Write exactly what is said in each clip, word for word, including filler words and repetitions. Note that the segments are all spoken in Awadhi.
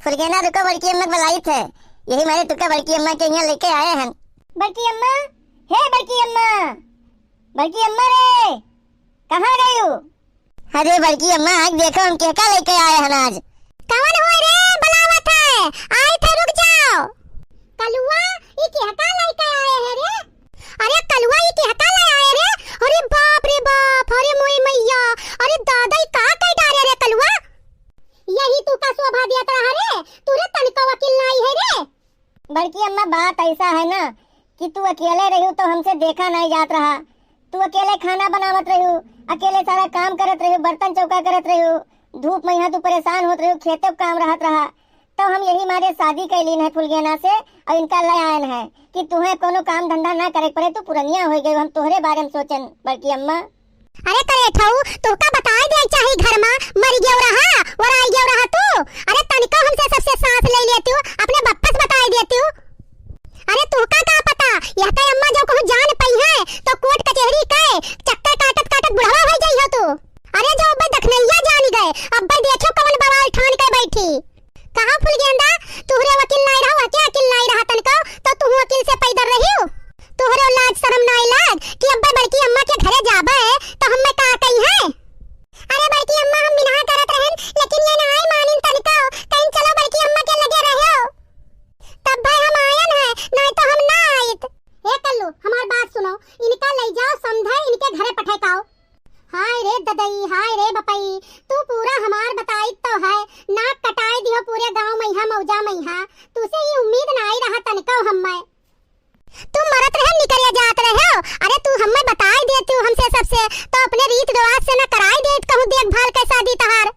फुलगेना, रुको, बड़की अम्मा के बुलाइत है। यही मारे तुका बड़की अम्मा के यहाँ लेके आए हैं। बड़की अम्मा, हे बड़की अम्मा, बड़की अम्मा रे, कहाँ गयू? अरे बड़की अम्मा, आज देखो हम केहका लेके आए हैं आज। कवन हो रे, बुलावत है? आइत है, रुक जाओ। कलुआ, ई केहका लेके आए है रे? अरे कलुआ, ई केहका ले आए रे? अरे बाप रे बाप, अरे मोरी मैया, अरे दादा, ई का कह डारे रे कलुआ? यही तू का शोभा दियत रहा रे, तू रे तनिको अकिल नाई है रे। बड़की अम्मा, बात ऐसा है ना कि तू अकेले रह्यू तो हमसे देखा नहीं जात रहा। तू अकेले खाना बनावत रह्यू, अकेले सारा काम करत रह्यू, बर्तन चौका करत रह्यू, धूप में यहाँ तू परेशान होत रह्यू, खेते काम रहत रहा। तो हम यही मारे शादी कैलीन है फुलगेना से और इनका ले आयन है कि तुहें कोनो काम धंधा ना करे के पड़े, तू पुरनिया हो गई, हम तोहरे बारे में सोचन बड़की अम्मा। अरे करेठऊ, तोहका बताई दे चाही घर मा, मरि गयो रहा, ओराई गयो रहा तू। अरे तनिको हमसे सबसे सांस ले लेतियो, अपने बप्पा से बताई देतियो। अरे तोहका का पता, यहके अम्मा जो कहूँ जान पइहैं, तो कोर्ट कचेहरी के चक्कर काटत काटत बुढ़वा होइ जइहो तू। अरे जो अब्बे दखनैया जानि गए, अब्बे देखियो कवन बवाल ठान के बैठी। कहाँ फुलगेंदा, तुहरे वकील नाई रहा, वहके अकिल नाई रहा तनको, तो तुहू अकिल से पैदर रहियो? तुहरे लाज शरम नाई लाग कि अब्बे बड़की अम्मा के घरे जाबे, तो हम्मे का कहिहैं? अरे बड़की अम्मा, हम मिनहा करत रहन, लेकिन ये नाई मानिन तनको, कहिन चलो बड़की अम्मा के लगे रहो। तब भाई हम आयन है, नाई तो हम ना आइत। ए कल्लू, हमार बात सुनो, इनका ले जाओ समझे, इनके घरे पठे काओ। हाय रे ददई, हाय रे बपई, तू पूरा हमार बताइत तो है, नाक कटाए दिहो पूरे गाँव मइहाँ मौजा मइहाँ, तुसे ई उम्मीद नाई रहा तनिको हम्मे। तू मरत रहे निकरे जात रहे हो, अरे तू हम्मे बताई देतियो हमसे सबसे, तो अपने रीत रिवाज से न कराई देत कहूँ देखभाल के शादी तहार।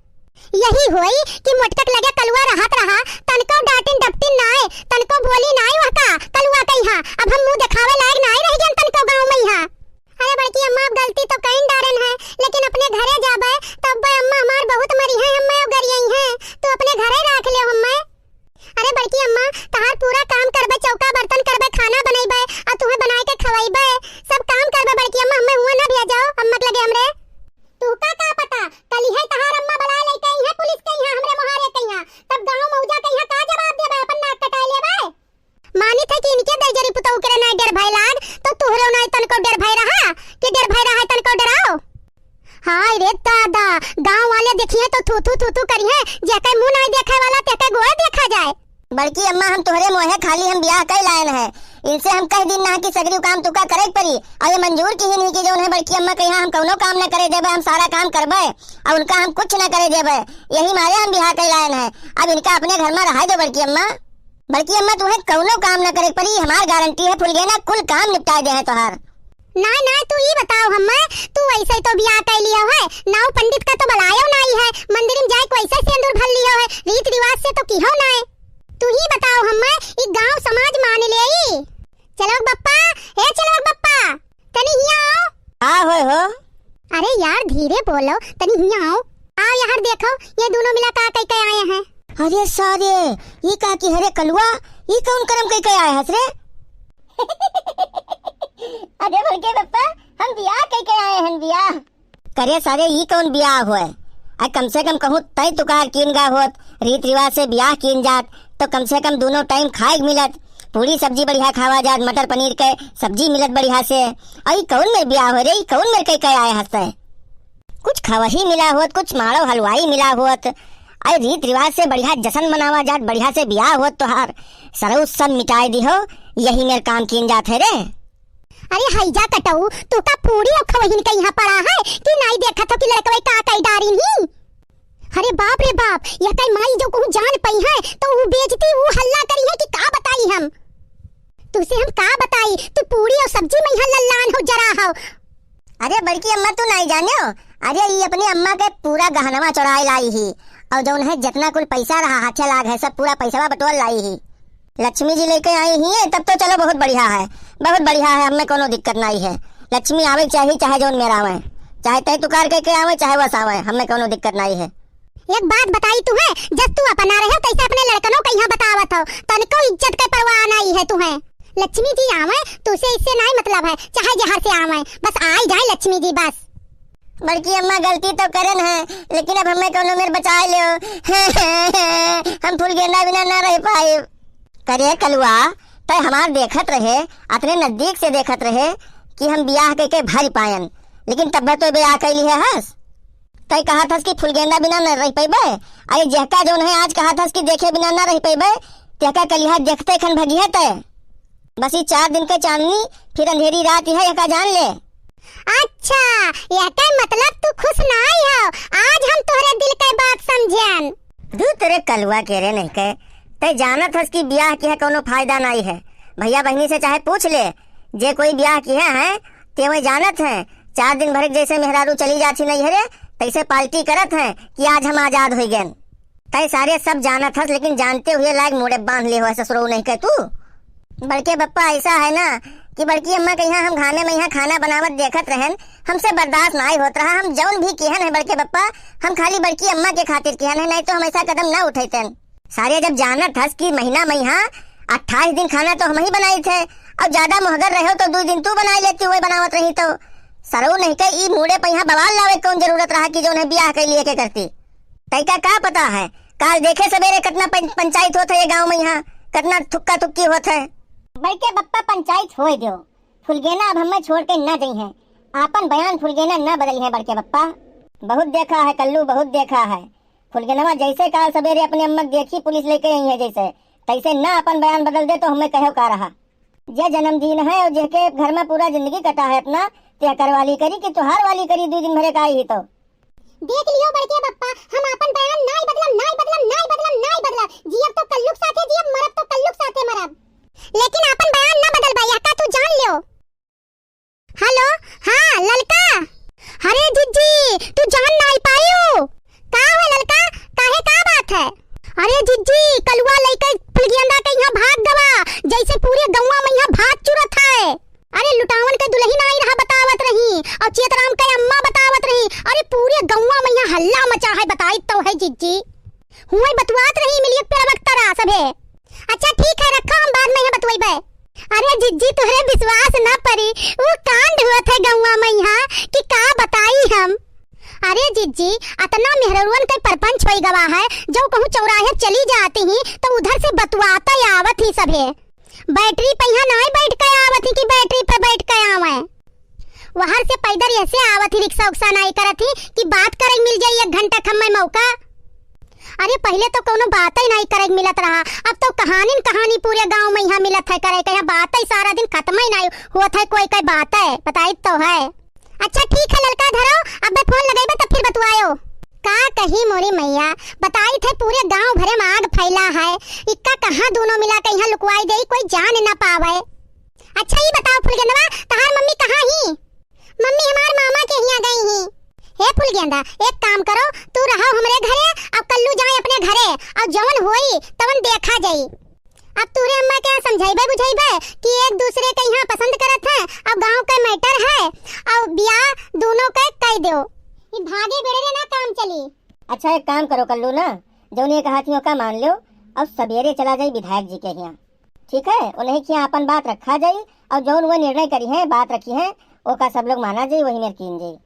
यही होई कि मोटका के लगे कलुआ रहत रहा, तनको डांटिन डपटिन नाय, तनको बोली नाय वहका, कलुआ कइहाँ, अब हम मुँह देखावे लायक नाय रहि गयन तनको गाँव मइहाँ। अरे बड़की अम्मा, अब गलती तो कइन डारेन है, लेकिन अपने घरे जाबे, तब बे अम्मा हमार बहुत मरिहैं, हम्मे गरियइहैं, तू अपने घरे राख ले हम्मे। अरे बड़की अम्मा, तहार पूरा काम करबे, चौका बर्तन करबे, खाना बनइबे, अउर तुहें बनाए के खवइबे, सब काम करबे बड़की अम्मा, हम्मे हुआँ ना भेजो अम्मा के लगे हमरे। तू का, का पता, कलिहे तहार अम्मा बलाए लइके अइहैं पुलिस कइहाँ, हमरे मोहारे कइहाँ, तब गाँव मौजा कइहाँ का जवाब देबे, अपन नाक कटाए लेबे। मानित है कि इनके दई जरी पुतऊ के रे नाई डेर भय लाग, तो तुहरे नाई तनको डेर भय रहा, कि डेर भय रहा है तनको डेराओ। हाय रे दादा, गाँव वाले देखिहैं तो थू थू थू थू करिहैं, जेके मुँह नाई देखे वाला तेके गोड़ देखा जाए। बड़की अम्मा, हम तुहरे मोहे खाली हम बियाह कइ लायन है, इनसे हम कह दिन ना कि सगरी काम तुका करे के परी, अउर ये मंजूर किहिन ही कि जौन है बड़की अम्मा कइहाँ हम कउनो काम न करे देबे, हम सारा काम करबे, अउर उनका हम कुछ न करे देबे, यही मारे हम बियाह कइ लायन है। अब इनका अपने घर मा रहाई दो बड़की अम्मा। बड़की अम्मा, तुहें कउनो काम न करे के परी, हमार गारंटी है, फुलगेना कुल काम निपटाए देहैं तोहार। नाय, नाय, तू ई बताओ हम्मे, तू वैसे तो बियाह कइ लियो है, नाऊ पंडित का तो बलायो नाई है, मंदिर में जाए के वैसे सेंदूर भर लियो है, रीत रिवाज से तो किहो नाय। तू ही बताओ हम्मे, ई गाँव समाज मान लेई? चलो बप्पा, हे चलो बप्पा, तनी हियाँ आओ। का होय हो? अरे यार, धीरे बोलो, तनी हियाँ आओ। आओ यार, देखो, ये दोनों मिला का कइ के आए हैं। अरे सारे, ई का की हरे कलुआ, ई कउन करम कइ के आए हस रे? अरे बड़के बप्पा, हम बियाह कइ के आए हैं, बियाह। करे सारे, ई कउन बियाह होय? आ कम से कम कहूँ तय तुकार कीन गा होत, रीत रिवाज से बियाह कीन जात, तो कम से कम दोनों टाइम खाए के मिलत, पूरी सब्जी बढ़िया खावा जात, मटर पनीर के सब्जी मिलत बढ़िया से। आ ई कउन मेर बियाह होय रे, ई कउन मेर कइ के आए हस तै? कुछ खवही मिला होत, कुछ माड़ो हलवाई मिला होत, अरे रीत रिवाज से बढ़िया जश्न मनावा जात, बढ़िया से बियाह होत तोहार, सरऊ सब मिटाए दिहो, यही मेर काम कीन जात है रे। अरे हैजा कटऊ, तू का पूरी अउर खवहिन के यहाँ पड़ा है कि नाई देखत हो कि लड़कवे का कई डारिन ही? अरे बाप रे बाप, यह कई माई जो कहूँ जान पइहैं तो ऊ बेइज्जती, ऊ हल्ला करिहैं कि का बताई हम। तुसे हम का बताई, तू पूरी अउर सब्जी मइहाँ लल्लान हो जरा हो। अरे बड़की अम्मा, तू नाई जानेउ? अरे ई अपनी अम्मा के पूरा गहनवा चोराए लाई ही, अउर जउन है जितना कुल पैसा रहा हाथे लाग है, सब पूरा पैसवा बटोर लाई ही। लक्ष्मी जी लेके आई ही, तब तो चलो बहुत बढ़िया है, बहुत बढ़िया है, हमें कउनो दिक्कत नाई है। लक्ष्मी आवे के चाही, चाहे जउन मेर आवे, चाहे तय तुकार कइ के आवे, चाहे वस आवे, हमें कउनो दिक्कत नाई है। एक बात बताई तुहें, जस तू अपना रहे हो, तैसे अपने लड़कनों के यहाँ बतावत हो, तनिको इज्जत के परवाह नाई है तुहें। लक्ष्मी जी आवे, तुसे इससे नाई मतलब है, चाहे जहर से आवे, बस आई जाए लक्ष्मी जी बस। बड़की अम्मा, गलती तो करेन है, लेकिन अब हमें कौनो मेर बचाए लेव। हम फुलगेना बिना ना रह पाएब। करे कलुआ, तै हमार देखत रहे, अतने नजदीक से देखत रहे कि हम बियाह कइके भरि पाएन, लेकिन तब तो बियाह कइ लिहे हस। तै कहत हस कि फुलगेना बिना न रह पइबे। अरे जेहका जौन है आज कहत हस कि देखे बिना ना रह पइबे, तेहका कलिहा देखते खन भगिहे तै। बस ई चार दिन के चांदनी, फिर अंधेरी रात है, एका जान ले। अच्छा, एकर मतलब तू खुश नाई हो। आज हम तोहरे दिल के बात समझेन। दू तेरे कलुआ के रे नहीं के, तै जानत हस कि बियाह किहे कौनो फायदा नाई है। भैया बहिनी से चाहे पूछ ले, जे कोई बियाह किहे हैं, ते वही जानत हैं। चार दिन भर के जैसे मेहरारू चली जात ही नैहरे, तैसे पार्टी करत हैं कि आज हम आजाद होइ गएन। तै सारे सब जानत हस, लेकिन जानते हुए लायक मूड़े बांध ले हो ससुरो नहीं के तू। बड़के बप्पा, ऐसा है ना कि बड़की अम्मा के यहाँ हम घामे में यहाँ खाना बनावत देखत रहेन, हमसे बर्दाश्त नाई होत रहा। हम जौन भी किहन है बड़के बप्पा, हम खाली बड़की अम्मा के खातिर किहन है, नहीं तो हम ऐसा कदम ना उठैतेन। सारे जब जानत हस कि महीना में यहाँ अट्ठाईस दिन खाना तो हम ही बनाइत है, और ज्यादा मोहगर रहो तो दू दिन तू बनाई लेती, वही बनावत रही तो। सरऊ नहीं के ई मूड़े पे यहाँ बवाल लावे कौन जरूरत रहा कि जौन है बियाह के लिए के करती। तैका का पता है, काल देखे सवेरे कतना पं-, पंचायत होत है ये गांव में यहाँ, कतना थुक्का थुक्की होत है। बड़के बप्पा, पंचायत होए दो, फुलगेना अब हमें छोड़ के ना जइहें। आपन बयान फुलगेना ना बदलिहें बड़के बप्पा। बहुत देखा है कल्लू, बहुत देखा है। फुलगेनवा जैसे काल सवेरे अपने अम्मा के देखी पुलिस लेके आई है जैसे, तैसे ना अपन बयान बदल दे तो हमें कहो का रहा। जे जन्मदिन है और जेके घर में पूरा जिंदगी कटा है अपना, ते करवाली करी कि तुहार वाली करी, दू दिन भरे का आई ही तो। देख लियो बड़के बप्पा, हम आपन बयान नाई बदलम, नाई बदलम, नाई बदलम, नाई बदलम। जियब तो कल्लू के साथे जियब, मरब तो कल्लू के साथे मरब। लेकिन आपन बयान ना बदलबा, यहका तू जान लियो। हेलो, हाँ, ललका। अरे जिज्जी, तू जान नाई पायू। का हो ललका, काहे, का बात है? अरे जिज्जी, कलुआ लइके फुलगेंदा के यहाँ भाग गवा, जैसे पूरे गौवा में यहाँ भात चुरत है। अरे लुटावन के दुलहिन आई रहा बतावत रही, और चेतराम के अम्मा बतावत रही। अरे पूरे गौवा में यहाँ हल्ला मचा है, बताई तो है जिज्जी। हुए बतुआत रही मिलिए पेड़वक तरा सभे। अच्छा ठीक है, रखा, हम बाद में यहाँ बतुआइबे। अरे जिज्जी, तोहरे विश्वास ना परी, वो कांड हुआ था गौवा में यहाँ कि का बताई हम। अरे जिज्जी, अतना मेहररुअन के परपंच होई गवा है, जो कहूँ चौराहे चली जाती ही तो उधर से बतुआता आवत ही सभे। बैटरी पे यहाँ नाई बैठ के आवत ही कि बैटरी पे बैठ के आवे। वहर से पैदल ऐसे आवत ही, रिक्शा उक्सा नाई करत ही कि बात करे मिल जाई एक घंटा खम्मे मौका। अरे पहिले तो कौनो बात ही नाई करे मिलत रहा, अब तो कहानी न कहानी पूरे गांव में यहाँ मिलत है करे के, यहाँ बात ही सारा दिन खत्म ही नाई होत है, कोई कोई बात है बताई तो है। अच्छा ठीक है ललका धरो, अबे फोन लगइबे तब फिर बतुआयो। का कही मोरी मैया, बताई थे पूरे गांव भरे में आग फैला है, इक्का कहाँ दोनों मिला के यहाँ लुकवाई देई, कोई जान ना पावे। अच्छा ई बताओ फुलगेंदवा, तहार मम्मी कहाँ ही? मम्मी हमार मामा के हियाँ गई ही। हे फुलगेंदा, एक काम करो, तू रहो हमरे घरे, अब कल्लू जाए अपने घरे, अब जवन होई तवन देखा जाई। अब तोरे अम्मा के समझाइबे बुझाइबे कि एक दूसरे के यहाँ पसंद करत है, अब गांव के मैटर है, अब बियाह दोनों के कह दो। ई भागे बेड़े रे ना काम चली। अच्छा एक काम करो कल्लू ना, जौन ये कहा थी ओका मान लो, अब सवेरे चला जाई विधायक जी के यहाँ, ठीक है? उन्हीं के यहाँ अपन बात रखा जाई, और जौन वो निर्णय करी है, बात रखी है, ओका सब लोग माना जाई, वही मेर कीन जाई।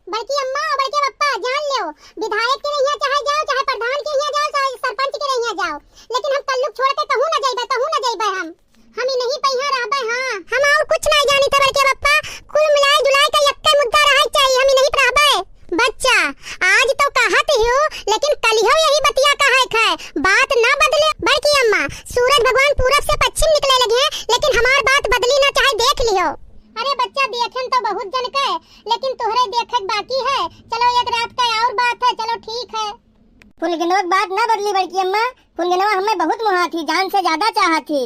बड़की अम्मा और बड़के पप्पा, जान लो, विधायक के यहाँ चाहे जाओ, चाहे प्रधान के यहाँ जाओ, चाहे सरपंच के यहाँ जाओ, लेकिन हम कल्लू छोड़ के कहूँ न जइबे, कहूँ न जइबे हम। हम इन्हीं पे यहाँ रहबे, हाँ। हम और कुछ नहीं जानी थे बड़के पप्पा, कुल मिलाए जुलाए के यक्के मुद्दा रहे चाहिए, हम इन्हीं पे रहबे। बच्चा, आज तो कहत ही हो, लेकिन कलिहो यही बतिया कहे खे, बात ना बदले। बड़की अम्मा, सूरज भगवान पूरब से पश्चिम निकले लगे हैं, लेकिन हमार बात बदली ना, चाहे देख लिहो। अरे बच्चा, देखेन तो बहुत जन के, लेकिन तोहरे देखे के बाकी है। चलो, एक रात का और बात है। चलो, ठीक है। फुलगेनवा के बात ना बदली बड़की अम्मा, फुलगेनवा हमें बहुत मोहात ही, जान से ज्यादा चाहत ही।